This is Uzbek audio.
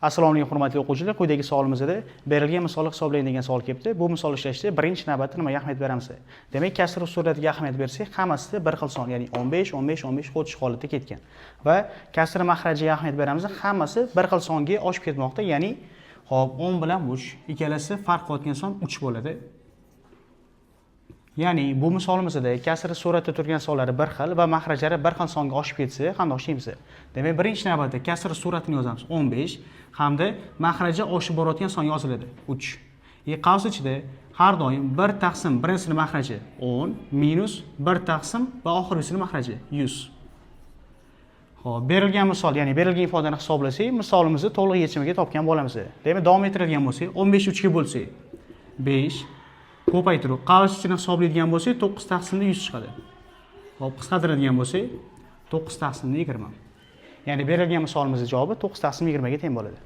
Assalomu alaykum, hurmatli o'quvchilar. Quyidagi savolimizda berilgan misolni hisoblang degan savol kelibdi. Bu misol ishlashda birinchi navbatda nimaga ahamiyat beramiz? Demak, kasr suratiga ahamiyat bersak, hammasida bir xil son, ya'ni 15, 15, 15 xuddi shu holatda ketgan. Va kasr mahrajiga ahamiyat beramiz, hammasi bir xil songa oshib ketmoqda, ya'ni hop 10 bilan 3 ikkalasi farq qilayotgan son 3 bo'ladi. Ya'ni bu misolimizda kasr suratda turgan sonlari bir xil va mahrajlari bir xil songa oshib ketsa, qanday oshlaymiz? Demak, birinchi navbatda kasr suratini yozamiz 15 hamda mahraji oshib borayotgan son yoziladi 3. Qavs ichida har doim 1 taqsim birinchisini mahraji 10 minus 1 taqsim va oxirgisini mahraji 100. Xo'p, berilgan misol, ya'ni berilgan ifodani hisoblasak, misolimizni to'liq yechimiga topgan bo'lamiz. Demak, davom ettiradigan bo'lsak, 15 3 ga bo'lsak 5 ko'paytirib qavs ichini hisoblaydigan bo'lsak 9 taqsimda 100 chiqadi. Xo'p, qisqartiradigan bo'lsak 9 taqsimda 20. Ya'ni berilgan misolimizning javobi 9 taqsim 20 ga teng bo'ladi.